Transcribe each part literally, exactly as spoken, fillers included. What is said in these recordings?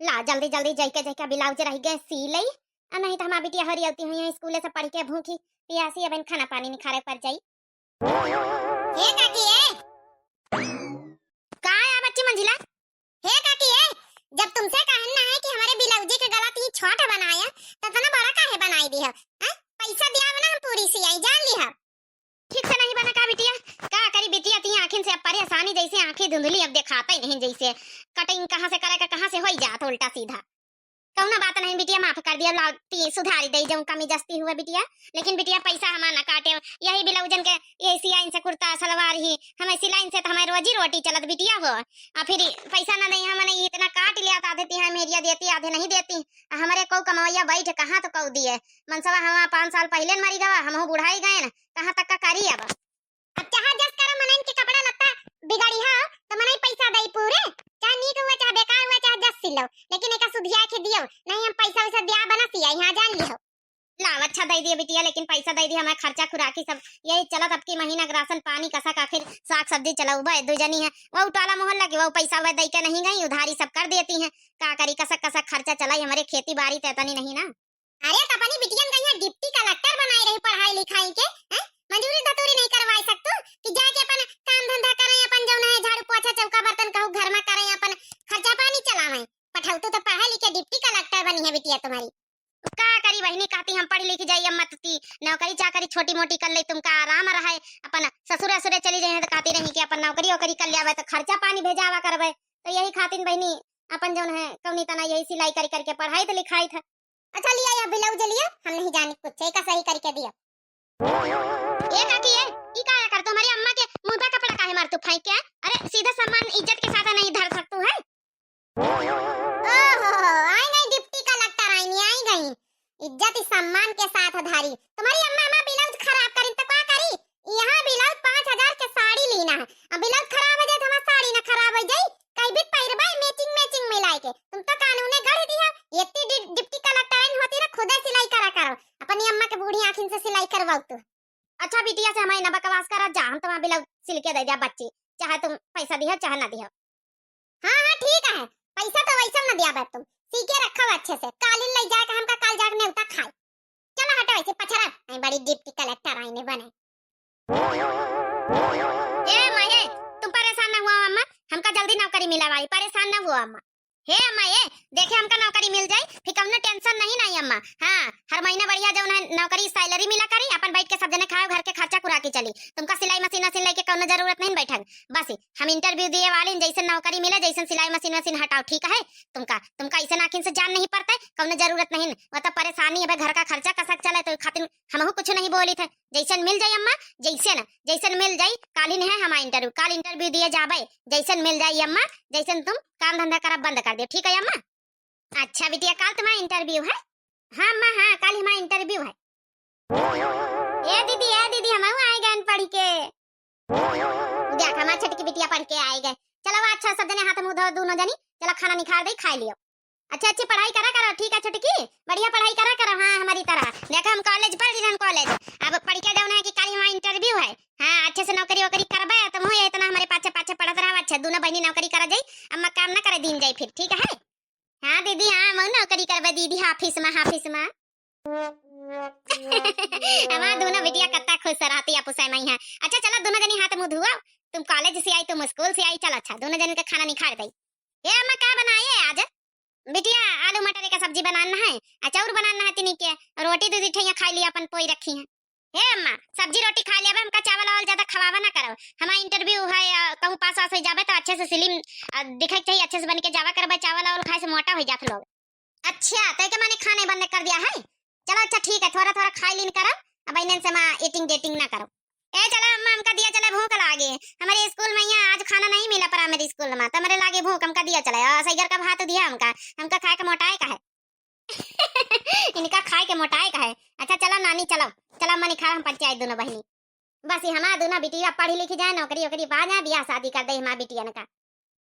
ला, जल्दी जल्दी जाइके, जाइके ब्लाउज रहि गए सी लई, आ नहीं त हमार बिटिया हरियौती हुई स्कूले से पढ़िके भूखी पियासी अब खाना पानी निखारे पर जाई। हे काकी, ए! का है बच्ची मंझिला? हे काकी, ए! जब तुमसे कहन ना है कि हमरे ब्लाउजे के गला तीन छोट बनाया, त इतना बड़ा काहे बनाई दी है? हैं? पैसा दिया बना हम पूरी सियाई, जान ली है। ठीक से नहीं बना का बिटिया? का करी बिटिया, ती आँखिन से अब परेशानी जैसे आँखी धुंधली अब देखाता ही नहीं, जैसे कटिंग कहाँ से करे का कहाँ से होई जात उल्टा सीधा। कौनो बात नहीं बिटिया, माफ कर दिया, लाओ ती सुधारी दे जाऊँ कमी जस्ती हुआ बिटिया। लेकिन बिटिया पैसा हमार ना काटे, यही ब्लाउजन के, यही सियाइन से कुर्ता सलवार ही हमें सिलाइन से तो हमारी रोजी रोटी चलत बिटिया हो। आ फिर पैसा ना नहीं हमने इतना काट लिया तो आधे ती हमें एरिया देती आधे नहीं देती। आ हमरे कौ कमवैया बैठ कहाँ तो कौ दिए। मनसवा हमार पाँच साल पहिले न मरी गवा, हमहू बुढ़ाई गए न, कहाँ तक का करी अब? अब चाहे जस करो, मनइन के कपड़ा लत्ता बिगाड़ी हो, तो मनई पैसा दई पूरे, चाहे नीक हुआ, चाहे बेकार हुआ, चाहे जस सिलो, लेकिन एका सुधिया के दियो, नहीं हम पैसा वैसा दिया बना सिया, यहाँ जान लिहो। लाओ, अच्छा दई दिए बिटिया, लेकिन पैसा दई दिए, हमारे खर्चा खुराकी सब यही चलत, अब की महीना के राशन पानी कसक, आखिर साग सब्जी चलाऊ बे, दो जनी है, वो उटाला मोहल्ला की, वो पैसा वह दई के नहीं गई, उधारी सब कर देती हैं, का करी, कसक कसक खर्चा चलाई, हमारे खेती बाड़ी तो इतनी नहीं ना। अरे, त अपनी बिटियन का यहाँ डिप्टी कलेक्टर बनाए रही पढ़ाई लिखाई के, हैं? मजूरी धतूरी नहीं करवाई सकतू कि जाके अपन काम धंधा करें, अपन जौन है झाड़ू पोछा चौका बर्तन कहू घर में करें, अपन खर्चा पानी चलावें। पठौतू तो पढ़े लिखे डिप्टी कलेक्टर बनी है बिटिया तुम्हारी। का करी बहिनी, कहती हम पढ़ लिख जाई, अम्मा तुती नौकरी चाकरी छोटी मोटी कर ले, तुमका आराम रहे, अपन ससुर असुरे चली जाए तो कहती रही कि अपन नौकरी ओकरी कर लियावे तो खर्चा पानी भेजावा करवे। तो यही खातिन बहिनी अपन जौन है कौनी तना यही सिलाई करी करके पढ़ाई तो लिखाई था। अच्छा लिया या ब्लाउज लिया, हम नहीं जानी कुछ, एका सही करके दिया। ए काकी, ए, ई का कर तू हमारी अम्मा के मुंह पे कपड़ा काहे मार तू फेंक के? अरे सीधा सामान इज्जत के साथ नहीं धर सकतू है। ओहो, आई गई डिप्टी कलेक्टर, आई नहीं आई गई। इज्जत इस सम्मान के साथ धारी। तुम्हारी अम्मा अम्मा ब्लाउज खराब करी तो का करी? यहाँ ब्लाउज पाँच हजार के साड़ी लीना है, अब ब्लाउज खराब हो जाए तो हमार साड़ी ना खराब हो जाई। कई भी पहिरबा मैचिंग मैचिंग मिलाई के। तुम तो कानूने गढ़ दिया। इतनी डि-, डिप्टी कलेक्टर होती ना, खुदे सिलाई करा करो। अपनी अम्मा के बूढ़ी आँखिन से सिलाई करवाओ तू। अच्छा बिटिया से हमारी ना बकवास करा जा, हम तुम्हारा ब्लाउज सिल के दे दिया बच्ची, चाहे तुम पैसा दिया चाहे ना दिया। हाँ हाँ ठीक है, पैसा तो वैसे ना दिया बे तुम, सी के रखो अच्छे से, कालिन ले जाए के हमका काल जाके नेवता खाए। चलो हटो ऐसे पछरा, आई बड़ी डिप्टी कलेक्टर आईने बने। ए माये, तुम परेशान ना हुआ अम्मा, हमका जल्दी नौकरी मिला वाली, परेशान ना हुआ अम्मा। हे अम्मा, ए देखे हमका नौकरी मिल जाई, फिर कौनो टेंशन नहीं नहीं अम्मा। हाँ, हर महीना बढ़िया जौन है नौकरी सैलरी मिला करी, अपन बैठ के सब जने खाओ, घर के खर्चा खुराकी चली। तुमका सिलाई मशीन वशीन लेके कौनो जरूरत नहीं बैठक। बस हम इंटरव्यू दिए वाली, जैसे नौकरी मिले, जैसे सिलाई मशीन वशीन हटाओ, ठीक है? तुमका तुमका ऐसे नाखिन से जान नहीं पड़ता है, कौनो जरूरत नहीं। वो तो परेशानी है घर का खर्चा कसक चले, तो खातिर हमहू कुछ नहीं बोली थे। जैसन मिल जाई अम्मा, जैसन, जैसन मिल जाई, कालिन है हमार इंटरव्यू, काल इंटरव्यू दिए जाबे, जैसन मिल जाई अम्मा, जैसन तुम काम धंधा करब बंद कर दियो, ठीक है अम्मा? अच्छा बिटिया, काल तुम्हारा इंटरव्यू है? हाँ अम्मा, हाँ, काल हमारा इंटरव्यू है। ए दीदी, ए दीदी, हम आए गए पढ़ के। देख, हमार छोटकी बिटिया पढ़ के आए गए। चलो, अच्छा, सब जने हाथ मुंह धो, दोनों जनी, चलो खाना निखार दे, खाई लियो। अच्छी अच्छी पढ़ाई करा करो, ठीक है छोटकी, बढ़िया पढ़ाई करा करो। हाँ, हमारी तरह देखो, हम कॉलेज पढ़ रही कॉलेज, अब पढ़ के जाओ ना कि काल हमारा इंटरव्यू है। हाँ, अच्छे से नौकरी वोकरी करबे, तुम हो इतना हमारे पाछे पाछे पढ़त रहो। अच्छा, दोनों बहनी नौकरी करा जाई, अम्मा काम ना करे दीन जाई फिर, ठीक है? हाँ दीदी, हाँ, हम नौकरी करबे दीदी, ऑफिस में, ऑफिस में। हमार दोनों बिटिया कत्ता खुश रहती है पुसै मई है। अच्छा चलो दोनों जनी हाथ मुंह धुआओ, तुम कॉलेज से आई, तुम स्कूल से आई, चलो अच्छा दोनों जनी का खाना निखार दई। ए अम्मा का बनाए आज? बिटिया आलू मटर का सब्जी बनाना है, अचार बनाना है, तिनी के रोटी दो ठैया खाई लिया अपन पोई रखी है। हे अम्मा, सब्जी रोटी खा लेबे, हमका चावल वावल ज्यादा खवावा ना करो। हमार इंटरव्यू है, अ, कहूँ पास वास हो जाबे तो अच्छे से स्लिम, अ, दिखे के चाहिए, अच्छे से बन के जावा करबे, चावल वावल खाए से मोटा हो जात लोग। अच्छा, तो के माने खाने बंद कर दिया है? चलो अच्छा ठीक है, थोड़ा थोड़ा खाई लीन करो, अब इन्हें से माँ ईटिंग डेटिंग ना करो। ए चला अम्मा, हमका दिया चला, भूख लागे। हमारे स्कूल में यहाँ आज खाना नहीं मिला प्राइमरी स्कूल में, तो हमारे लागे भूख, हमका दिया चला। और सैगर का भात दिया हमका, हमका खाए के मोटाए का है। इनका खाए के मोटाए का है। अच्छा चलो नानी, चलो, चलो अम्मा निखार हम पंचायत दोनों बहनी। बस ये हमार दोनों बिटिया पढ़ी लिखी जाए, नौकरी वोकरी पा जाए, बियाह शादी कर दे हमार बिटियन का।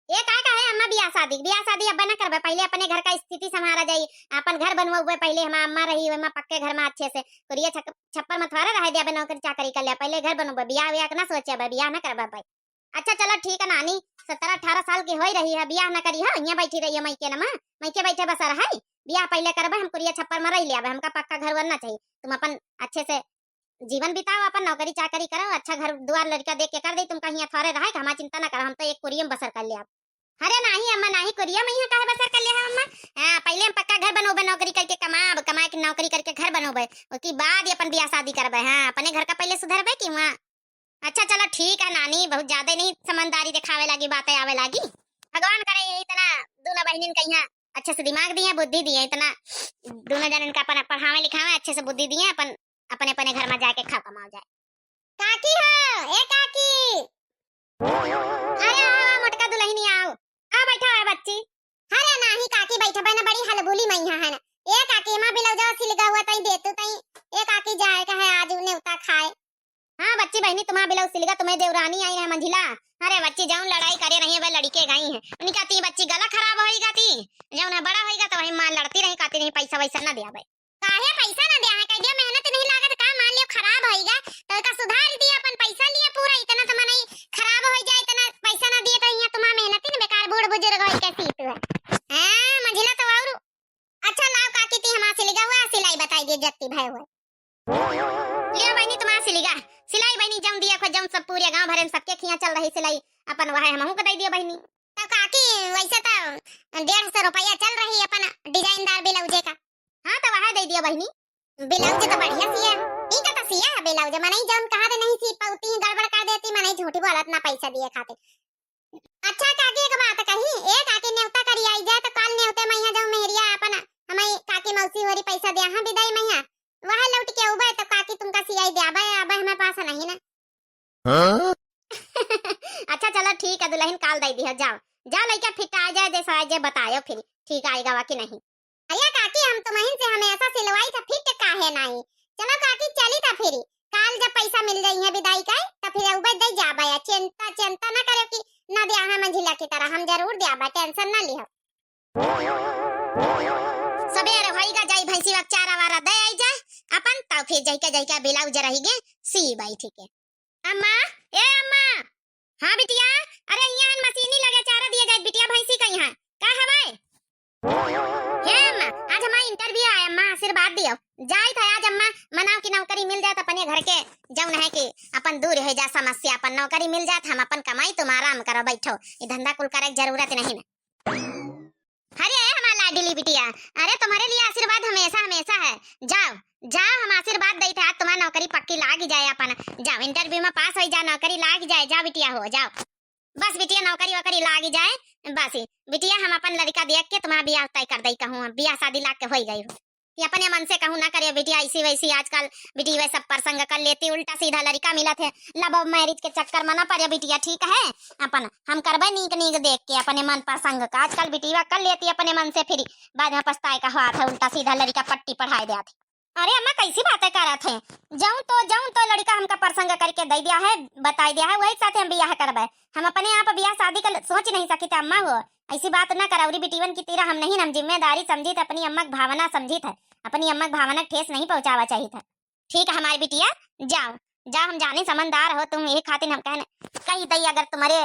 ये काय का है अम्मा, बियाह शादी, बियाह शादी अब ना करबे, पहले अपने घर का स्थिति संभारा जाई, अपन घर बनवाबे, पहले हमार अम्मा रही, वही पक्के घर में अच्छे से कुरिया छक-, छप्पर में थोड़ा रह दिया, नौकरी चाकरी कर लिया, पहले घर बनवाबे, बियाह व्याह के ना सोचे, बियाह ना करबे भाई। अच्छा चलो ठीक है नानी, सत्रह अठारह साल की होई रही है, बियाह न करिहा, हियाँ बैठी रहिहा मइके न मा, मइके बैठे बसर है, बियाह पहिले करबे, हम कुरिया छप्पर मा रहि लेबे, हमका पक्का घर वर न चाही, तुम अपन अच्छे से जीवन बिताओ, अपन नौकरी चाकरी करो, अच्छा घर दुआर लड़का देख के कर दे, तुमका हियाँ थोरे रहे, हमार चिंता न करो, हम तो एक कुरिया मा बसर कर लेब। अरे नाही अम्मा नाही, कुरिया मा हियाँ काहे बसर कर लेहा अम्मा? हाँ, पहिले हम पक्का घर बनोबे, नौकरी करके कमाब, कमाए के नौकरी करके घर बनोबे, ओकी बाद ही अपन बियाह शादी करबे। हाँ, अपने घर का पहिले सुधरबे कि हुआँ। अच्छा चलो ठीक है नानी, बहुत ज्यादा नहीं समझदारी दिखावे लागी, बातें आवे लागी। भगवान करे यही इतना दोनों बहनिन का हियाँ अच्छे से दिमाग दिए, बुद्धि दिए, इतना दोनों जनन का अपन पढ़ावे लिखावे, अच्छे से बुद्धि दिए, अपन अपने अपने घर मा जाके खाओ कमाओ जाए। काकी हो, ए काकी। अरे आओ, आओ, मोटका दुलहिनी आओ। आओ, बैठा है बच्ची। अरे नाही काकी, बैठबे न, बड़ी हलबुली मइहाँ है न। ए काकी, हमार बिलौजवा सिलगा हुआ तई देतू तई। ए काकी, जाए का है आज नेवता खाए। हाँ बच्ची बहिनी, तुम्हार बिलौज सिलगा, तुम्हें देवरानी आई है मंझिला। अरे बच्ची, जौन लड़ाई करे रही है, वह लड़िके गई है। उनका ती बच्ची गला खराब होइगा ती, जौन है बड़ा होइगा तो वही माँ लड़ती रही, कहती रही पैसा वैसा न दिया भाई। काहे पैसा ना दिया है? कह दिया मेहनत नहीं लागत का, मान लियो खराब होइगा, तो एका सुधार दिया, अपन पैसा लिया पूरा, इतना तो मनई खराब हो जाए, इतना पैसा ना दिए तो यहाँ तुम्हार मेहनत ही ना बेकार, बूढ़ बुजुर्ग होई के सीत है। हाँ, मंझिला तो और अच्छा लाओ काकी ती हमार सिलगा हुआ, सिलाई बताई दिए जत्ती भय हुए। लियो बहिनी तुम्हार सिलगा, सिलाई बहिनी जौन दिया खो जौन सब पूरे गांव भरे में सबके खिया चल रही सिलाई, अपन वह हमहू को दे दियो बहिनी। तो काकी वैसे तो डेढ़ सौ रुपया चल रही अपन डिजाइनदार ब्लाउजे का। हाँ, तो वह दे दियो बहिनी। ब्लाउज तो बढ़िया सिया है। इनका तो सिया है ब्लाउज, मनई जौन कहा दे नहीं सी पौती, गड़बड़ कर देती, मनई झूठी बोलत ना पैसा दिए खातिर। अच्छा काकी, एक बात कही, ए काकी, नेवता करी आई जाए तो काल नेवते मइहाँ जौन मेहरिया अपन हमारी काकी मौसी होरी पैसा दिया हाँ विदाई मइहाँ, वह लौट के उबे तो काकी तुमका सियाई दे, अबे, अबे हमारे पास नहीं ना। हाँ? अच्छा चलो ठीक है दुलहिन, काल दे दिया, जाओ, जाओ लइका फिट आ जाए, जैसा आ जाए बतायो फिर, ठीक आएगा वा कि नहीं। अरे काकी, हम तुम्हिन से हमेशा सिलवाई था, फिट काहे नाई? चलो काकी, चली था फिर। काल जब पैसा मिल जाई है विदाई का, तो फिर उबे दे जाबे। चिंता, चिंता ना करो कि ना दिया है मंझिला की तरह, हम जरूर दियाबे, टेंशन ना लिहो। सबेर होइगा, जाई भैंसी वा चारा वारा दे आई जा, अपन तब फिर जाइके, जाइके ब्लाउज रहिगे, सी बाई ठीक है। अम्मा, ए अम्मा। हाँ बिटिया, अरे यहाँ मशीनी लगे चारा दिए जाए बिटिया, भैंसी का यहाँ। का हवाए? हे अम्मा, आज हमारा इंटरव्यू आए अम्मा, आशीर्वाद दियो। जाइत है आज अम्मा, मनाओ कि नौकरी मिल जात अपने घर के, जौन है कि अपन दूर हो जा समस्या, अपन नौकरी मिल जात, हम अपन कमाई, तुम आराम करो, बैठो, ये धंधा कुल करे के जरूरत नहीं ना। अरे हमार लाडली बिटिया, अरे तुम्हारे लिए आशीर्वाद हमेशा हमेशा है। जाओ, जाओ, हम आशीर्वाद देइत है, आज तुम्हार नौकरी पक्की लाग जाए अपन। जाओ, इंटरव्यू में पास हो जाओ, नौकरी लाग जाए। जाओ बिटिया हो, जाओ। बस बिटिया, नौकरी वोकरी लाग जाए, बस ही। बिटिया, हम अपन लड़का देख के तुम्हार बियाह तय कर दई कहूँ, बियाह शादी लाग के होई गई हो। कि अपने मन से कहूँ ना करे बिटिया, ऐसी वैसी आजकल बिटिया सब प्रसंग कर लेती, उल्टा सीधा लड़का मिलत है। Love marriage के चक्कर में ना पड़े बिटिया, ठीक है? अपन हम करबे नीक नीक देख के अपने मन पसंद का। आजकल बिटिया कर लेती अपने मन से, फिर बाद में पछताए का हाथ है, उल्टा सीधा लड़का पट्टी पढ़ाए देत। अरे अम्मा, कैसी बातें करत है? जौन तो, जौन तो लड़का हमका प्रसंग करके दे दिया है, बताई दिया है, वही साथे हम बियाह करबे। हम अपने आप बियाह शादी का सोच नहीं सकित अम्मा हो। ऐसी बात ना करौरी बिटिवन की तीरा हम नहीं, हम जिम्मेदारी समझित, अपनी अम्मा की भावना समझित है, अपनी अम्मा की भावना ठेस नहीं पहुँचावा चाहित है। ठीक है हमारी बिटिया, जाओ, जाओ, हम जाने समझदार हो तुम, यही खातिर हम कहने कही दई, अगर तुम्हारे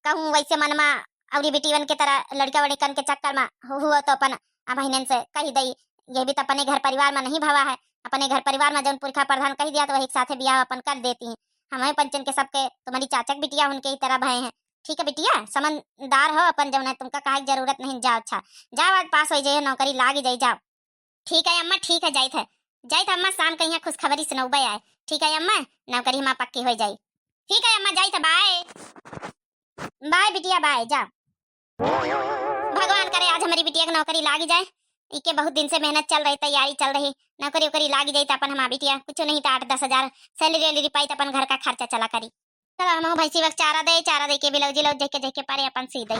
कहूँ वैसे मन मा अउरी बिटिवन के तरह लड़का वड़िकन के चक्कर मा हु-, हुआ तो अपन अबहिनन से कही दई, ये भी तो अपने घर परिवार मा नहीं भवा है, अपने घर परिवार मा जौन पुरखा प्रधान कही दिया तो वही के साथे बियाह अपन कर देती। हमें पंचन के सबके तुम्हारी चाचक बिटिया उनके ही तरह भय हैं। ठीक है बिटिया, समझदार हो अपन, जौन है तुमका कहे के जरूरत नहीं, जाओ। अच्छा जाओ, आज पास हो जाइए, नौकरी लाग जाई, जाओ। ठीक है अम्मा, ठीक है, जाइत है, जाइत है अम्मा, शाम का यहाँ खुशखबरी सुनौबे आए। ठीक है अम्मा, नौकरी हमार पक्की हो जाई। ठीक है अम्मा, जाइत है, बाय। बाय बिटिया, बाय, जा। भगवान करे आज हमारी बिटिया की नौकरी लाग जाए। इके बहुत दिन से मेहनत चल रही, तैयारी चल रही, नौकरी वोकरी लाग जाई तो अपन हमार बिटिया कुछ नहीं तो आठ दस हजार सैलरी वैलरी पाई तो अपन घर का खर्चा चला करी। चलो हम भैंसी वक चारा दे, चारा दे के ब्लाउज व्लाउज जेके जेके पारे अपन सी दे।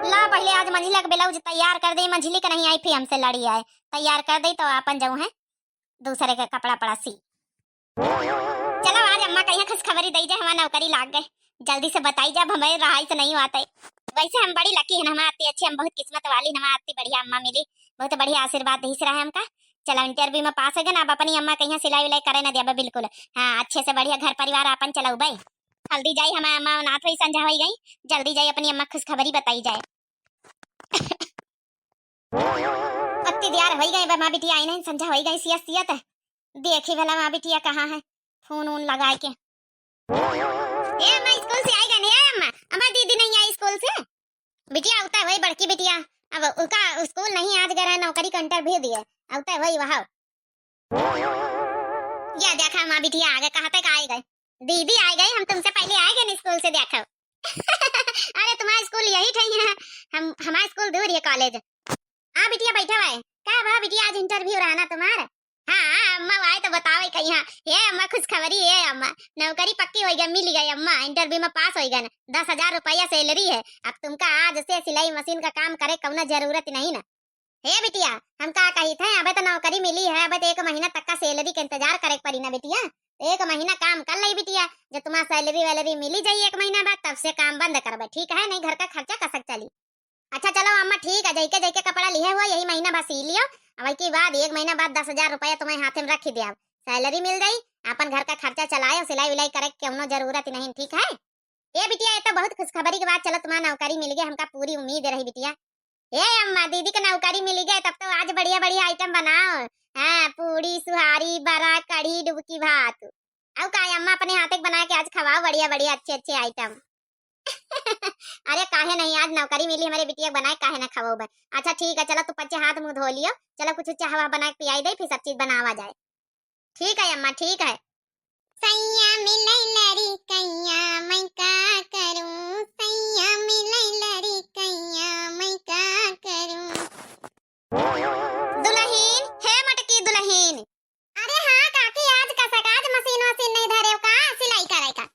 ला पहले आज मंझिला के ब्लाउज तैयार कर दे, मंझिली के नहीं आई फिर हमसे लड़ी आए, तैयार कर दे तो अपन जाऊँ है दूसरे के कपड़ा पड़ा सी। चलो आज अम्मा कहिया खुशखबरी दई जे हमार नौकरी लाग गए, जल्दी से बताई जे, अब हमें रहाई से नहीं होत है। वैसे हम बड़ी लकी हैं, हमार आती अच्छी, हम बहुत किस्मत वाली, हमार आती बढ़िया अम्मा मिली, बहुत बढ़िया आशीर्वाद दीस रहे हमका। चलो इंटरव्यू में पास हो गए ना, अब अपनी अम्मा कहिया सिलाई उलाई करे ना दिया बिल्कुल। हाँ, अच्छे से बढ़िया घर परिवार आपन चलौबे। जल्दी जाई, हमार अम्मा अनाथ होई, संझा होई गई, जल्दी जाई अपनी अम्मा खुशखबरी बताई जाए। पत्ती दियार होई गई बा, हमार बिटिया आई नहीं, संझा होई गई सियत सियत। देखी भला हमार बिटिया कहाँ है, फोन उन लगाए के। ए अम्मा, स्कूल से आई गई नहीं? ए अम्मा, अम्मा दीदी नहीं आई स्कूल से? बिटिया, अउते होई बड़की बिटिया, अब उनका स्कूल नहीं, आज गए रहे नौकरी का इंटरव्यू दिए, अउते होई वहाँ। या देखा हमार बिटिया आ गए, कहाँ तक आई गए? दीदी आई गई, हम तुमसे पहले आई गए न स्कूल से, देखो। अरे तुम्हारा स्कूल यही ठही है, हम, हमारा स्कूल दूर है कॉलेज। हाँ बिटिया, बैठा हुआ है। का भा बिटिया, आज इंटरव्यू रहा ना तुम्हारा? हाँ, हाँ, अम्मा, वाई तो बतावे कही, हाँ। हे अम्मा, खुशखबरी है अम्मा, नौकरी पक्की होई गई, मिल गई अम्मा, इंटरव्यू में पास होई गई ना, दस हजार रुपया सैलरी है। अब तुमका आज से सिलाई मशीन का काम करे कौनो जरूरत नहीं ना। हे बिटिया, हम का कही थे, अबे तो नौकरी मिली है, अबे तो एक महीना तक का सैलरी के इंतजार करे के पड़ी ना बिटिया। तो एक महीना काम कर ले बिटिया, जब तुम्हारा सैलरी वैलरी मिली जाई एक महीना बाद, तब से काम बंद करबे, ठीक है? नहीं घर का खर्चा कसक चली। अच्छा चलो अम्मा, ठीक है, जैके जैके कपड़ा लिहे हुआ यही महीना भर सी लियो, अब के बाद एक महीना बाद दस हजार रुपया तुम्हारे हाथे में रख ही दे, सैलरी मिल जाई, अपन घर का खर्चा चलायो, सिलाई विलाई करे के कौनो जरूरत ही नहीं, ठीक है? ए बिटिया, ये तो बहुत खुशखबरी के बात, चलो तुम्हारा नौकरी मिल गया, हमका पूरी उम्मीद रही बिटिया। ए अम्मा, दीदी के नौकरी मिल गया, तब तो आज बढ़िया बढ़िया आइटम बनाओ। हाँ, पूड़ी, सुहारी, बरा, कढ़ी, डुबकी भात। अउ का अम्मा, अपने हाथे के बना के आज खवाओ बढ़िया बढ़िया अच्छे अच्छे आइटम। अरे काहे नहीं, आज नौकरी मिली हमारे बिटिया, बनाए काहे ना खवाओ बे। अच्छा ठीक है, चलो तू पच्चे हाथ मुँह धो लियो, चलो कुछ चाह वाह बना के पियाई दे, फिर सब चीज बनावा जाए। ठीक है अम्मा, ठीक है। सैया मिलैला रे कैया मैं का करूं, सैया मिलैला रे कैया मैं का करूं। दुलहिन, हे मटकी दुलहिन। अरे हाँ काकी, आज कसक आज मशीन वशीन नहीं धरे का सिलाई करे का?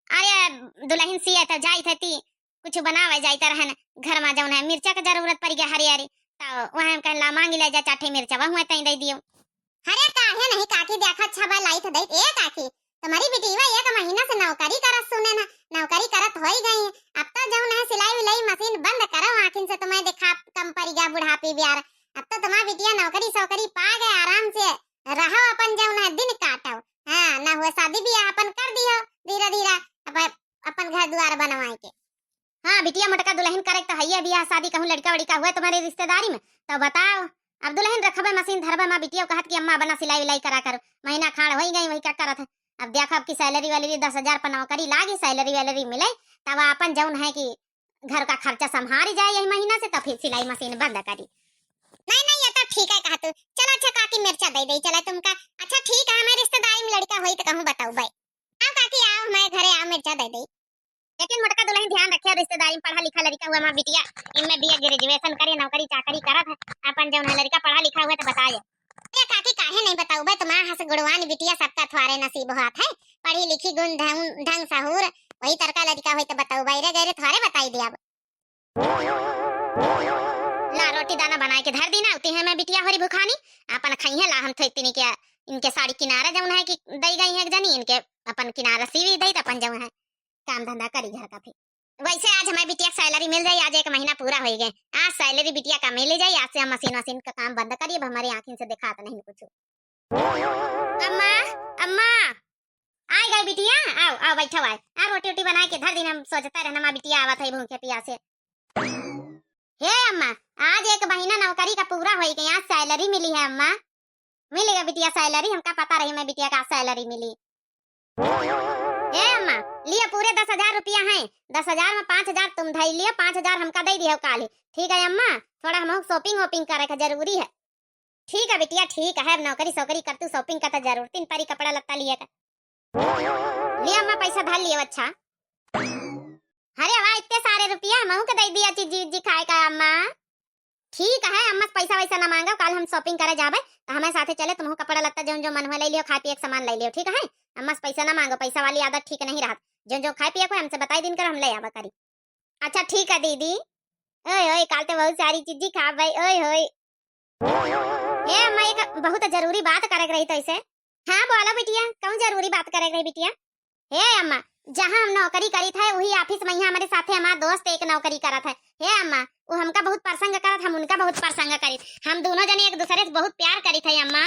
अरे दुलहिन, सिए तो जाई थे ती, कुछ बनावे जाई तो रहन, घर में जौन है मिर्चा के जरूरत पड़ गया हरी हरी, तो वहाँ हम कहला मांगी ले जा चार ठे मिर्चा, वह हुए तई दे दियो। अरे काहे नहीं काकी, देखा अच्छा बा लाई थे दे। ए काकी, तुम्हारी बिटिया एक महीना से नौकरी करत सुने ना, नौकरी करत होई गई, अब तो जौन है सिलाई विलाई मशीन बंद करो, आँखिन से तुम्हें देखा कम पड़ गया बुढ़ापी ब्यार। अब तो तुम्हारी बिटिया नौकरी सौकरी पा गए, आराम से रहो, अपन जौन है दिन काटो। हाँ, ना हुए शादी ब्याह अपन कर दियो धीरे धीरे, अपन, अपन घर द्वार बनवाए के। हाँ बिटिया, मोटका दुलहिन करे तो हइये, बियाह शादी कहूँ लड़का वड़का हुए तुम्हारे रिश्तेदारी में तो बताओ। अब दुलहिन रखबे मशीन धरबे, माँ बिटिया कहत कि अम्मा बना सिलाई विलाई करा करो, महीना खाड़ होई गई, वही का करत है। अब देखा अब की सैलरी वैलरी दस हजार पर नौकरी लागी, सैलरी वैलरी मिले, तब अपन जौन है कि घर का खर्चा संभारी जाए यही महीना से, तो फिर सिलाई मशीन बंद करी। नहीं नहीं, ये तो ठीक है कहा तू। चलो अच्छा काकी, मिर्चा दे दे चला तुमका। अच्छा ठीक है, हमारे रिश्तेदारी में लड़का होई तो कहूँ बताऊ बे। आओ काकी आओ, हमारे घरे आओ, मिर्चा दे दे। लेकिन मोटका दुलहिन ध्यान रखे, रिश्तेदारी में पढ़ा लिखा लड़का हुआ, माँ बिटिया इनमें बीए ग्रेजुएशन करे, नौकरी चाकरी करत है, अपन जौन है लड़का पढ़ा लिखा हुआ तो बताए। अरे काकी काहे नहीं बताऊ बे, तुम्हारा हंस गुणवान बिटिया सबका थ्वारे नसीब होत है, पढ़ी लिखी गुण ढंग, ढंग सहूर, वही तरका लड़का होई तो बताऊ बे, रे गए रे थ्वारे बताई दिया। ला रोटी दाना बनाए के धर दी ना, उती है मैं बिटिया होरी भुखानी, अपन खइहे ला हम थोई तिनी के, इनके साड़ी किनारा जौन है कि दई गई है एक जनी, इनके अपन किनारा सीवी दई त अपन जौन है काम धंधा करी घर का। फिर वैसे आज हमारी बिटिया की सैलरी मिल जाई, आज एक महीना पूरा होई गए, आज सैलरी बिटिया का मिल जाई, आज से हम मशीन वशीन का काम बंद करी, अब हमारे आँखिन से दिखात नहीं कुछ। अम्मा, अम्मा, आइ गई बिटिया, आओ, आओ, बैठो, आए। आ, रोटी वोटी बनाए के धर दिन, हम सोचता रहना, माँ बिटिया आवत है भूखे पियासे। हे अम्मा, आज एक महीना नौकरी का पूरा होई गया, आज सैलरी मिली है अम्मा। मिल गया बिटिया सैलरी, हमका पता रही मैं बिटिया का सैलरी मिली। हे अम्मा, लियो पूरे दस हजार रुपया है, दस हजार में पाँच हजार तुम धई लियो, पाँच हजार हमका दे दियो काल ही। ठीक है अम्मा, थोड़ा हम शॉपिंग वॉपिंग करे का जरूरी है। ठीक है बिटिया, ठीक है, अब नौकरी सौकरी कर तू, शॉपिंग का तो जरूरत ही न परी, कपड़ा लत्ता लिए का। ले अम्मा, पैसा धर लियो। अच्छा, अरे वाह, इतने सारे रुपया हमहू के दे दिया, चिज्जी उज्जी खाए का अम्मा। ठीक है अम्मा, पैसा वैसा ना मांगो, काल हम शॉपिंग करे जाबे तो हमारे साथे चले, तुमहू कपड़ा लत्ता जौन जो मन हुआ ले लियो, खाए पिए के सामान ले लियो, ठीक है? अम्मा से पैसा ना मांगो, पैसा वाली आदत ठीक नहीं रहत, जो जो खाए पिए को हमसे बताई दिन कर, हम ले आबा करी। अच्छा ठीक है दीदी। ओए ओए, काल तो बहुत सारी चीजी खा भाई, ओए होए। हे अम्मा, एक बहुत जरूरी बात करे के रही तो इसे। हाँ बोलो बिटिया, कौन जरूरी बात करे के रही बिटिया? हे अम्मा, जहाँ हम नौकरी करी थे वही ऑफिस में यहाँ हमारे साथे हमारा दोस्त एक नौकरी करत है। हे अम्मा, वो हमका बहुत पसंद करत, हम उनका बहुत पसंद करी, हम दोनों जने एक दूसरे से बहुत प्यार करी थे अम्मा।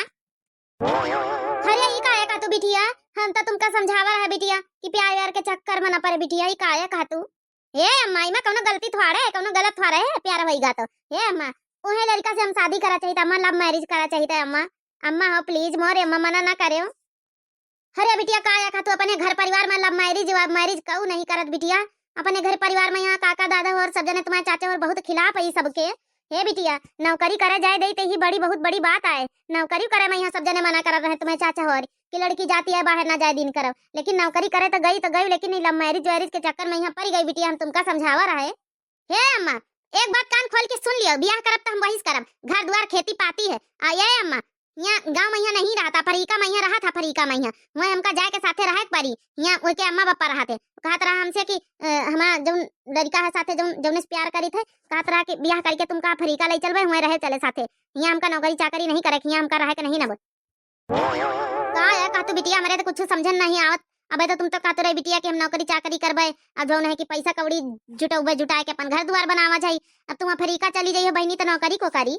अरे ई का है का तू बिटिया? हम तो तुमका समझावा रहे बिटिया कि प्यार व्यार के चक्कर में न पड़े बिटिया, ई काया कहा तू? हे अम्मा, इमा कौनो गलती थोड़े है, कौनो गलत थोड़े है, प्यार होइगा तो। हे अम्मा, उहे लड़का से हम शादी करा चाहिए, अम्मा, love marriage करा चाहिए, अम्मा। अम्मा हो, please, मोरे अम्मा, मना ना करे हो। अरे बिटिया, काया कहा तू अपने घर परिवार में love marriage, love marriage कहू नहीं करत बिटिया। अपने घर परिवार में यहाँ काका दादा हो और सब जने तुम्हारे चाचा हो और बहुत खिलाफ है ई सबके। हे बिटिया, नौकरी करे जाए दे, ते ही बड़ी, बहुत बड़ी बात आए। नौकरी करे में यहाँ सब जने मना करत रहे तुम्हारे चाचा हो और कि लड़की जाती है बाहर ना जाए दिन करब, लेकिन नौकरी करे तो गई तो गई, लेकिन ई love marriage वैरिज के चक्कर में यहाँ पड़ गई बिटिया, हम तुमका समझावा रहे। हे अम्मा, एक बात कान खोल के सुन लियो, बियाह करब तो हम वही से करब, घर दुआर खेती पाती है। आ ये अम्मा, यहाँ गाँव में यहाँ नहीं रहता, अफ्रीका में यहाँ रहा था, अफ्रीका में यहाँ, वहीं हमका जाए के साथे रहे के पड़ी। यहाँ ओके अम्मा पापा रहते, कहत रहा हमसे कि अ, हमार जौन लड़का है साथे जौन, जौने से प्यार करी थे, कहत रहा कि बियाह करके तुमका अफ्रीका ले चलबे, वहीं रहे चले साथे। यहाँ हमका नौकरी चाकरी नहीं करे, यहाँ हमका रहे के नहीं ना बोल। का है, का तू बिटिया, हमरे तो कुछ समझन नहीं आवत। अबे तो तुम तो कहत रहे बिटिया कि हम नौकरी चाकरी करबे, अब जौन है कि पैसा कौड़ी जुटौबे, जुटाए के अपन घर दुआर बनावा जाई। अब तुम अफ्रीका चली जाइयो बहिनी, तो नौकरी को करी?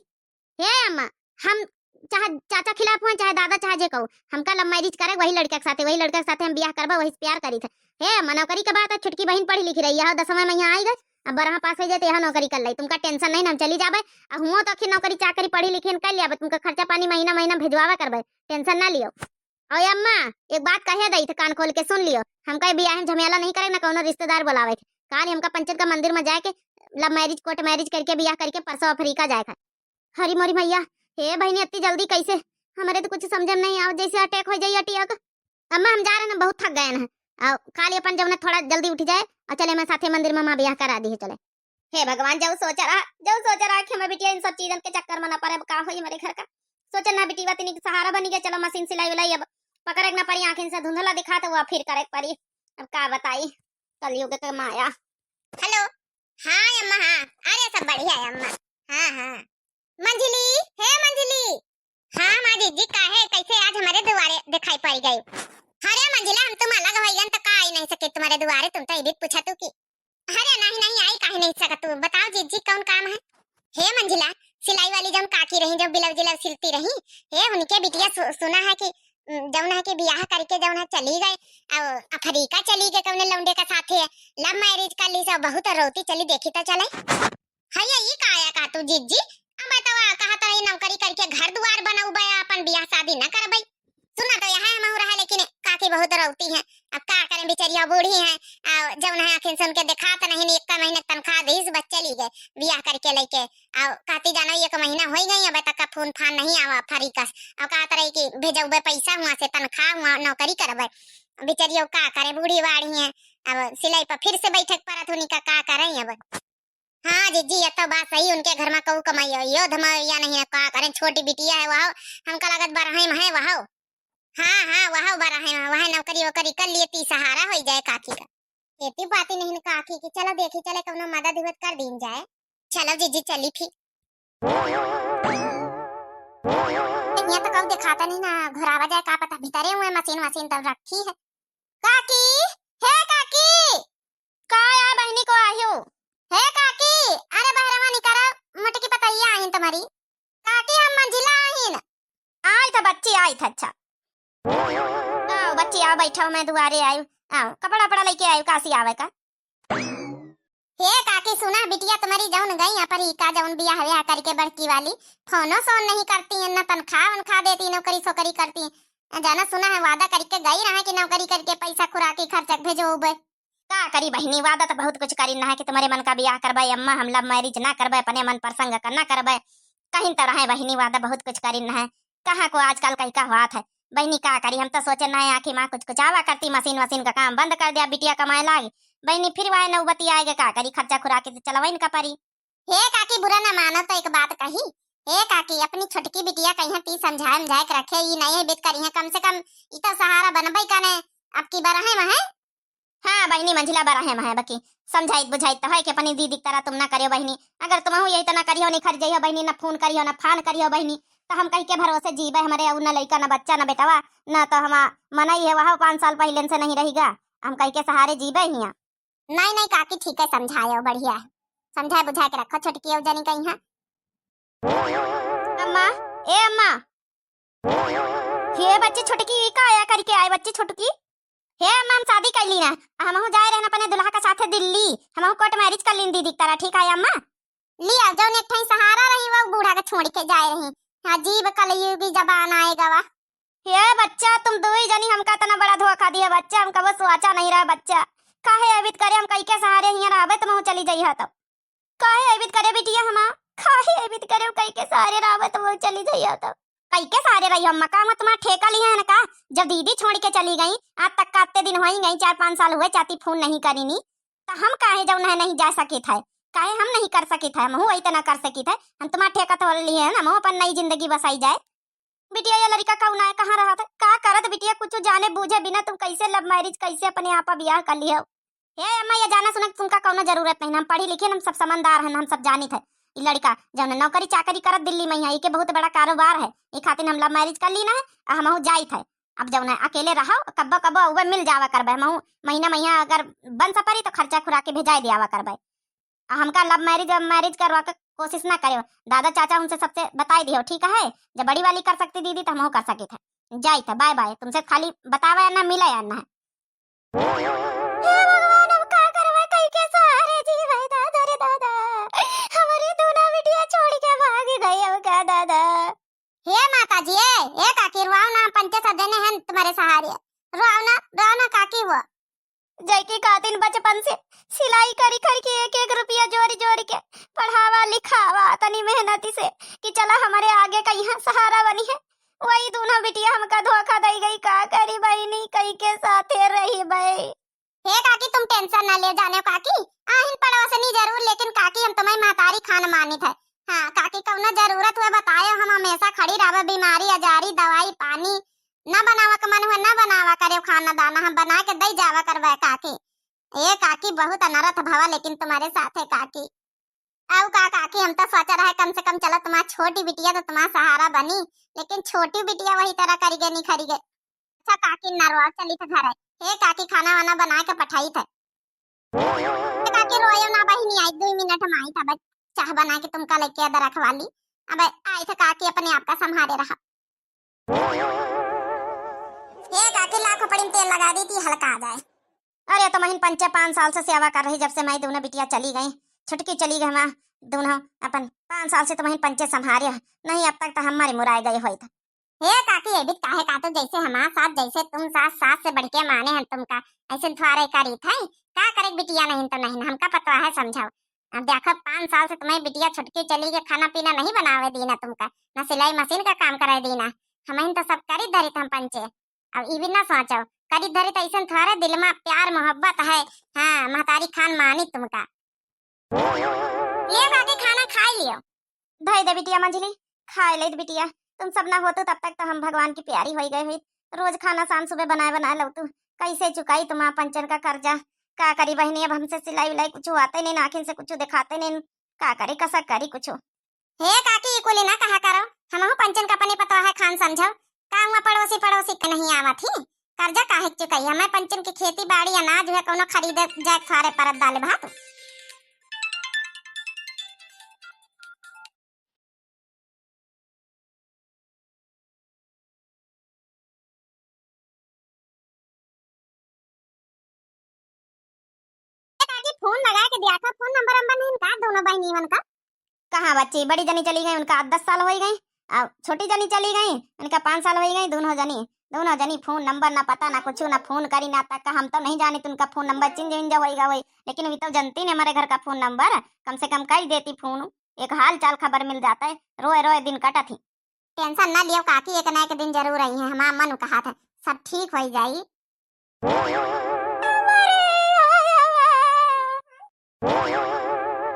हे अम्मा, हम चाहे चाचा खिलाफ हुआ, चाहे दादा, चाहे जे कहू, हमका love marriage करे वही लड़का के साथे, वही लड़का के साथे हम बियाह करबे, वही से प्यार करी थे। हे अम्मा, नौकरी के बात है, छोटकी बहिन पढ़ी लिखी रही है, दसवां में यहाँ आई गई, अब बारहवां पास हो जाए तो यहाँ नौकरी कर लाई, तुमका tension नहीं ना, हम चली जाबे। अब हुओ तो आखिर नौकरी चाकरी पढ़ी लिखी कर लिया, तुमका खर्चा पानी महीना महीना भेजवावा करबे, tension ना लियो। और अम्मा, एक बात कहे दई थे, कान खोल के सुन लियो, हमका ये बियाह में झमेला नहीं करे, ना कौनो रिश्तेदार बुलावे के। काल हमका पंचन का मंदिर में जाए के love marriage, court marriage करके बियाह करके परसों अफ्रीका जाए के। हरी मोरी मैया, हे बहिनी, इतनी जल्दी कैसे? हमरे तो कुछ समझ में नहीं आव, जैसे attack हो जाई, attack। अम्मा, हम जा रहे हैं, बहुत थक गए हैं। और काल अपन जौन है थोड़ा जल्दी उठ जाए और चले मैं साथे मंदिर में माँ बियाह करा दी है, चले। हे भगवान, जऊ सोच रहा, जऊ सोच रहा कि हमें बिटिया इन सब चीजन के चक्कर में ना पड़े। अब का होई हमारे घर का? सोचन ना बिटिया, तनी के सहारा बनी गया, चलो मशीन सिलाई उलाई अब पकड़े के ना पड़ी, आँखिन से धुंधला दिखा तो वो फिर करे के पड़ी। अब का बताई, कलयुग के माया। हेलो, हाँ अम्मा, हाँ, अरे सब बढ़िया है अम्मा। हाँ, हाँ। मंझली, हे मंझली। हाँ माँ जीजी, काहे, कैसे आज हमारे दुआरे दिखाई पड़ गई? अरे मंझिला, हम तुम अलग हो गन तो का आई नहीं सके तुम्हारे दुआरे, तुम तो इबित पूछा तू की। अरे नहीं, नहीं आई, काहे नहीं सकत तू? बताओ जीजी, कौन काम है? हे मंझिला, सिलाई वाली जौन काकी रही, जो ब्लाउज उलाउज सिलती रही, हे उनके बिटिया सु-, सुना है कि, उम, जौन है कि बियाह करके जौन है चली गए, और अफ्रीका चली गए कौने लौंडे का साथे, love marriage कर ली सब, बहुत रोती चली, देखी तो चले। है ये काया का तू जीजी? अब बतावा, कहा तो रही नौकरी करके घर दुआर बनौबे, अपन बियाह शादी न करबे। सुना तो यहाँ हम रहा, लेकिन काकी बहुत रोती है। अब का करें, बेचारिया बूढ़ी है, आ, जौन है आँखिन से उनके देखात नहीं, एक महीने तनख्वाह दीस, बस चली गए बियाह करके लेके। आ, कहती जानो एक महीना हो गई, अब तक का फोन फान नहीं आवा फरीकस। अब कहत रही कि भेजौबे पैसा हुआ से, तनख्वाह हुआ, नौकरी करबे। बेचारी अब का करे, बूढ़ी बाढ़ी है, अब सिलाई पर फिर से बैठे के पड़त उनका, का करें अब। हाँ जीजी, ये तो बात सही, उनके घर में कहू कमाई हो, यो धमाया नहीं है, का करें, छोटी बिटिया है वह, हमका लगत बरहे में है वह। हाँ, हाँ, वह बरहे में, वह नौकरी वोकरी कर लिए ती सहारा हो जाए काकी का। एती बाती नहीं न काकी की, चलो देखी चले कौनो मदद उदद कर दीन जाए। चलो जीजी चली फिर। यहाँ तो कहू दिखाता नहीं ना, घुरावा जाए का पता, भीतरे हुए मशीन वशीन तब रखी है। काकी, हे काकी। का या बहिनी को आयो? हे काकी, अरे बहरवा निकरा, मोटकी पतैया आहिन तुम्हारी। काकी, हम मंझिला आहिन। आई था बच्ची, आई था, अच्छा। आओ बच्ची, आओ बैठो, मैं दुआरे आयु। आओ, कपड़ा वपड़ा लेके आयु, काशी आवे का। हे काकी, सुना बिटिया तुम्हारी जौन गई अफ्रीका, जौन बियाह व्याह करके बड़की वाली, फोनो सोन नहीं करती है, ना तनख्वाह वनख्वाह देती, नौकरी सोकरी करती है। जाना सुना है, वादा करके गई रहा कि नौकरी करके पैसा खुराकी खर्चा भेजो उबे। का करी बहिनी, वादा तो बहुत कुछ करी ना है कि तुम्हारे मन का बियाह करबे अम्मा, हम love marriage ना करबे, अपने मन पसंद का ना करबे। कहीं तो रहे बहिनी, वादा बहुत कुछ करी ना है। कहाँ को आजकल कहीं का बात है बहिनी, का करी, हम तो सोचे ना है आखिर माँ कुछ कुछ आवा करती, मशीन वशीन का काम बंद कर दिया, बिटिया कमाए लागी। बहिनी फिर वह नौबती आएगा, का करी, खर्चा खुराकी तो चलवा इनका परी। हे काकी, बुरा न मानो तो एक बात कही। हे काकी, अपनी छोटकी बिटिया कहीं ती समझाए समझाए के रखे, ई नहीं है बित करी है, कम से कम ई तो सहारा बनबे कने, अब की बरहे में है। हाँ बहिनी, मंझिला बरहे में है, बकी समझाइत बुझाइत तो है कि अपनी दीदी की तरह तुम ना करियो बहिनी। अगर तुम यही तो ना करियो, नहीं खर जाइयो बहिनी, ना फोन करियो, ना फान करियो बहिनी, तो हम कहीं के भरोसे जीबे, हमारे और ना लइका, ना बच्चा, ना बेटवा, ना तो हम मनई है, वह पाँच साल पहले से नहीं रहेगा, हम कहीं के सहारे जीबे हिया। नहीं, नहीं काकी, ठीक है, समझायो, बढ़िया है। समझाए बुझाए के रखो छोटकी, अउ जनी कहीं है। अम्मा, ए अम्मा। हे बच्ची छोटकी, ई का आया करके आए बच्ची छोटकी? हे अम्मा, हम शादी कर ली ना, हमहू जाए रहन अपने दुल्हा का साथे दिल्ली, हमहू court marriage कर लीन दीदी की तरह, ठीक है अम्मा? लिया, जौन एक ठई सहारा रही, वो बूढ़ा के छोड़ के जाए रही। अजीब कलयुगी जमाना आए गवा। हे बच्चा, तुम दुई जनी हमका इतना बड़ा धोखा दिया बच्चा, हम कबो सोचा नहीं रहा बच्चा। काहे अबित करे हम कई के सहारे हियां रहबे, तुमहू चली जइहा तब। काहे अबित करे बिटिया हमार, काहे अबित करे कई के सहारे रहबे, तुमहू चली जइहा तब। कई के सहारे रही हम, मकान में तुम्हारा ठेका लिया है ना का? जब दीदी छोड़ के चली गई, आज तक का अत्ते दिन हो ही गई, चार पाँच साल हुए, चाती फोन नहीं करीनी, तो हम काहे जौन है नहीं जा सकित है, काहे हम नहीं कर सकित है, हमहू वही तना कर सकित है, हम तुम्हारा ठेका तो लिए है ना, हमहू अपन नई जिंदगी बसाई जाए। बिटिया, ये लड़का कौन है, कहाँ रहत है, का करत बिटिया, कुछ जाने बूझे बिना तुम कैसे love marriage, कैसे अपने आप बियाह कर लियो? हे अम्मा, ये जाना सुना तुमका कौनो जरूरत नहीं, हम पढ़ी लिखे, हम सब समझदार हैं, हम सब जानित है। ई लड़का जौन नौकरी चाकरी करत दिल्ली में है, इके बहुत बड़ा कारोबार है, ई खातिर हम love marriage कर ली ना है, आ हमहू जाइत है। अब जौन है अकेले रहो, कब्बो कब्बो उबे मिल जावा करबे, हमहू महीना महीना अगर बन सपरी तो खर्चा खुरा के भेजाए दियावा करबे। आ हमका love marriage, love marriage करवा के कोशिश ना करियो। दादा चाचा उनसे सबसे बताई दियो, ठीक है? जब बड़ी वाली कर सकती दीदी तो हमहू कर सकित है। जाइत है, bye bye। तुमसे खाली बतावा या ना, मिला या ना है। हे भगवान, अब का करबे कई के सहारे जीवे दादा रे दादा। हमारी दूना बिटिया छोड़ के भाग गई, अब का दादा? हे माता जी, ए, ए काकी, रोआओ ना, पंचे सदेने हैं तुम्हारे सहारे। रोआओ ना, रोआओ ना काकी वो। जैकी खातिन बचपन से सिलाई करी करी के एक एक रुपया जोड़ी जोड़ी के पढ़ावा लिखावा तनी मेहनती से कि चला हमारे आगे का यहाँ सहारा बनी है। वही दूना बिटिया हमका धोखा दई गई, का करी बहिनी, कई के साथे रही बई। हे काकी, तुम tension ना ले जाने काकी, आहिन पड़ोसनी जरूर, लेकिन काकी हम तुम्हारी महतारी खान मानित है। हाँ काकी, कौनो जरूरत हुए बतायो, हम हमेशा खड़ी रहबे, बीमारी अजारी, दवाई पानी, ना बनावा के मन हुए ना बनावा करे खाना दाना, हम बना के दई जावा करबे काकी। ए काकी, बहुत अनरथ भवा लेकिन तुम्हारे साथे काकी। अउ का काकी, हम तो सोचा रहे कम से कम चलो तुम्हार छोटी बिटिया तो तुम्हार सहारा बनी, लेकिन छोटी बिटिया वही तरह करी गे, निखरी गे। अच्छा काकी, नरवा चली थे घरे। हे काकी, खाना वाना बना के पठाई थे। हे काकी, रोयो ना बहिनी, आई दुई मिनट में आई था, बस चाह बना के तुमका लेके अदर रखवा ली। अब आई थे काकी, अपने आप का संभाले रहा। हे काकी, लाखों पड़ी में तेल लगा दी थी, हल्का आ जाए। अरे, तो महीन पंचे पाँच साल से सेवा कर रही, जब से मैं दोनों बिटिया चली गई, छुटकी चली गई, हमार दोनों अपन पाँच साल से तो महीन पंचे संभारे ह। नहीं, अब तक तो हमारी मुराए गए होइत। हे काकी, ये भी काहे का तो जैसे हमार सास, जैसे तुम सास, सास से बढ़ के माने हैं तुमका, ऐसे थोड़े करी थे। का करे बिटिया नहीं तो नहीं, हमका पतवा है समझाओ। अब देखो, पाँच साल से तुम्हारी बिटिया छुटकी चली गई, खाना पीना नहीं बनावे दीना तुमका, ना सिलाई मशीन का काम करे दीना, हमहिन तो सब करी धरी हम पंचे। अब ई भी ना सोचो, करी धरी तो ऐसन थोड़े दिल में प्यार मोहब्बत है। हाँ, महतारी खान मानी तुमका। लियो काकी, खाना खाई लियो। धई दे बिटिया मंझली, खाए लेत बिटिया। तुम सब ना होतू तब तक तो हम भगवान की प्यारी होई गए हुई। रोज खाना शाम सुबह बनाए बनाए लौतू। कैसे चुकाई तुम पंचन का कर्जा? का करी बहिनी, अब हमसे सिलाई उलाई कुछ आते नहीं, ना आँखिन से कुछ दिखाते नहीं। का करी, कसा करी कुछ। हे काकी, ई कुली ना कहा करो, हमहू पंचन का अपने पतवा है खान समझो। का हुआ पड़ोसी पड़ोसी के नहीं आवत ही? कर्जा काहे के चुकाई? हमें पंचन की खेती बाड़ी अनाज हुए कौनो खरीदे जाए खारे परत दाल भात। ए काकी, फोन लगा के दिया था, फोन नंबर अंबर नहीं इनका दोनों बहनी मन का। कहाँ बच्ची, बड़ी जनी चली गई, उनका आठ दस साल होई गई, अब छोटी जनी चली गई, उनका पाँच साल होई गई, दोनों जनी, दोनों जनी फोन नंबर ना पता ना कुछ, ना फोन करी ना तक, हम तो नहीं जानी उनका फोन नंबर change विंज होई गई, लेकिन वी तो जनती ने हमारे घर का फोन नंबर, कम से कम करी देती फोन, एक हाल चाल खबर मिल जाता है, रोए रोए दिन कटत ही। Tension ना लियो काकी, एक ना एक दिन जरूर आई है, हमार मन कहा था, सब ठीक होई जाई।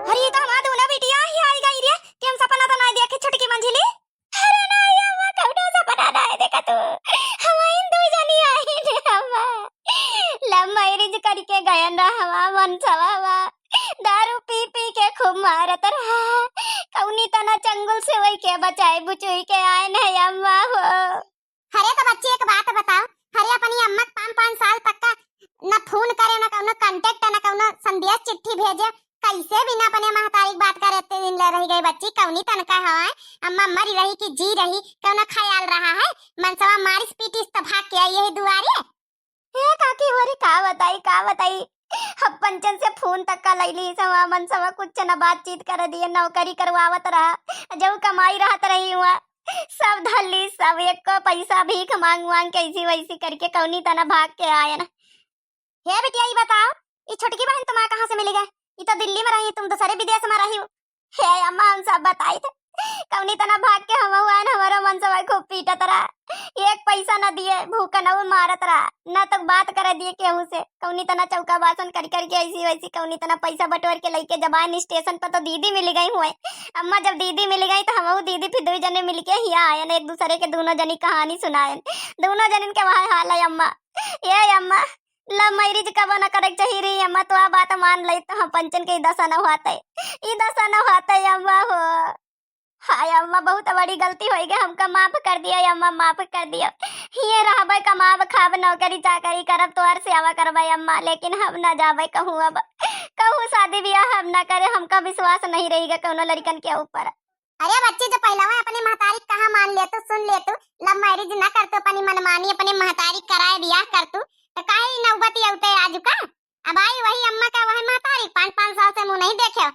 अरे, ये तो हमार दूना बिटिया ही आई गई रे, कि हम सपना तो ना देखे छुटकी मंझली। अरे ना, ये हमार कौनो सपना ना है, देखा तू, हम इन दू जनी आई ने हमार love marriage करके गयन रहा हमार मनसवा। दारू पी पी के खूब मारत रहा। कौनी तना चंगुल से वही के बचाए बुचुई के आए न अम्मा हो। अरे तो बच्ची एक बात बताओ, अरे अपनी अम्मा के पाँच पाँच साल तक का न फोन करे, न कौनो contact, न कौनो संदेश चिट्ठी भेजे, कैसे बिना अपने महतारी के बात करे इतने दिन ले रही गई बच्ची, कौनी तनका हवा है? अम्मा मरी रही कि जी रही, कौनो ख्याल रहा है? मनसवा मारिस पीटिस त भाग के आई यही दुआरे। हे काकी होरी, का बताई, का बताई, हम पंचन से फोन तक का लैली, सवा मनसवा कुछ न बातचीत कर दिए, नौकरी करवावत रहा, जब कमाई रहत रही हुआ, सब धल्ली, सब एको पैसा भीख मांग मांग के ऐसी वैसी करके कौनी तना भाग के आयन। हे बिटिया, ई बताओ, ई छोटकी बहन तुम्हारा कहाँ से मिली गए? ई तो दिल्ली में रही, तुम दूसरे विदेश में रही हो। हे अम्मा, हम सब बताई थे, कौनी तना भाग के हम आयन, हमारा मनसवा खूब पीटत रहा, एक पैसा न दिए, भूखन उ मारत रहा, न तो बात करे दिए केहू से, कौनी तना चौका बासन करी करके ऐसी वैसी कौनी तना पैसा बटोर के लेके जब आयन स्टेशन पर तो दीदी मिल गई हुए। अम्मा, जब दीदी मिल गई तो हमहू दीदी फिर दुई जने मिलके हिया आयन, एक दूसरे के दोनों जनी कहानी सुनायन। दोनों जनिन के वह हाल है अम्मा। ये अम्मा, love marriage कबो न करे के चाही रही अम्मा, तो आ बात मान ले तो हम पंचन के ई दशा न होते, ई दशा न होते अम्मा हो। हाय अम्मा, बहुत बड़ी गलती हो गई, हमका माफ कर दियो अम्मा, माफ कर दियो। हिये रहबे, कमाब खाब, नौकरी चाकरी करब, तोहर सेवा करबे अम्मा, लेकिन हम ना जाबे कहूँ। अब कहूँ शादी ब्याह हम ना करे, हमका विश्वास नहीं रहेगा कौनो लड़कन के ऊपर। अरे बच्ची, जो पहलवा अपनी महतारी कहा मान ले तू, सुन ले तू, love marriage ना कर तू, अपनी मनमानी अपनी महतारी कराए ब्याह कर तू, तो काहे ई नौबत औते आज का? अब आई वही अम्मा का वही महतारी, पाँच पाँच साल से मुँह नहीं देखे।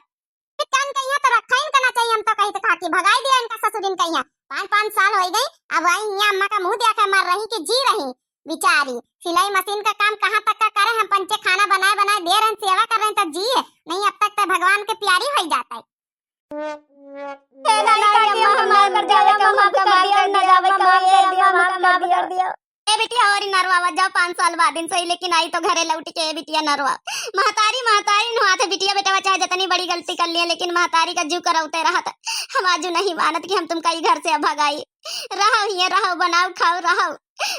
कौन कहिया तो रखा इनका ना चाहिए, हम तो कही तो खाके भगाई दिया इनका ससुरिन कहिया। पाँच पाँच साल हो गई, अब आई हिया अम्मा का मुँह देखा मर रही कि जी रही बेचारी। सिलाई मशीन का काम कहाँ तक का करे, हम पंचे खाना बनाए बनाए दे रहे, सेवा कर रहे, तब जी है नहीं, अब तक तो भगवान के प्यारी हो जाता है। हे नानी, काकी, हम ना कर जावे, हम माफ कर दियो, हम ना जावे, माफ कर दियो, माफ कर दियो। ए बिटिया, होरी नरवा जाओ, पाँच साल बाद इनसे, लेकिन आई तो घरे लौट के, ए बिटिया नरवा। महतारी, महतारी नुहाते बिटिया बेटवा चाहे जितनी बड़ी गलती कर लिए, लेकिन महतारी का जू करौते रहत। हम आजू नहीं मानत कि हम तुमका ई घर से अब भगाई। रहो हिये, रहो, बनाओ, खाओ, रहो।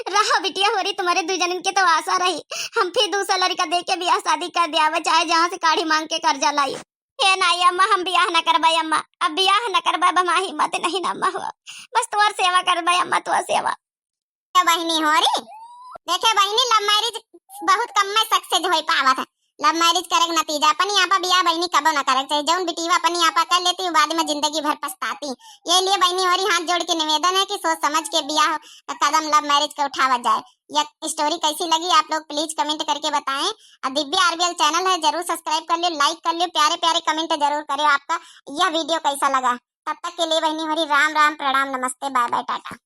रहो बिटिया, होरी तुम्हारे दू जनिन के तो आशा रही, हम फिर दूसरा लड़का दे के ब्याह शादी कर दियावे, चाहे जहाँ से काढ़ी मांग के कर्जा लाई। हे नाई अम्मा, हम बियाह न करबे अम्मा, अब बियाह न करबे, अब हमार हिम्मत नहीं न अम्मा हो, बस तोर सेवा करबे अम्मा, तोर सेवा। क्या बहिनी होरी, देखे बहिनी, love marriage बहुत कम में success हो पावत है। Love marriage करे के नतीजा, अपनी आपा बियाह बहिनी कबो न करे के चाहिए। जौन बिटिया अपनी आपा कर लेती, वो बाद में जिंदगी भर पछताती। ये लिए बहिनी होरी हाथ जोड़ के निवेदन है कि सोच समझ के बियाह का कदम love marriage के उठावा जाए। यह story कैसी लगी, आप लोग please comment करके बताएं। और दिव्या आरबीएल channel है, जरूर subscribe कर लियो, like कर लियो, प्यारे प्यारे comment जरूर करियो। आपका यह video कैसा लगा? तब तक के लिए बहिनी होरी राम राम, प्रणाम, नमस्ते, bye bye, टाटा।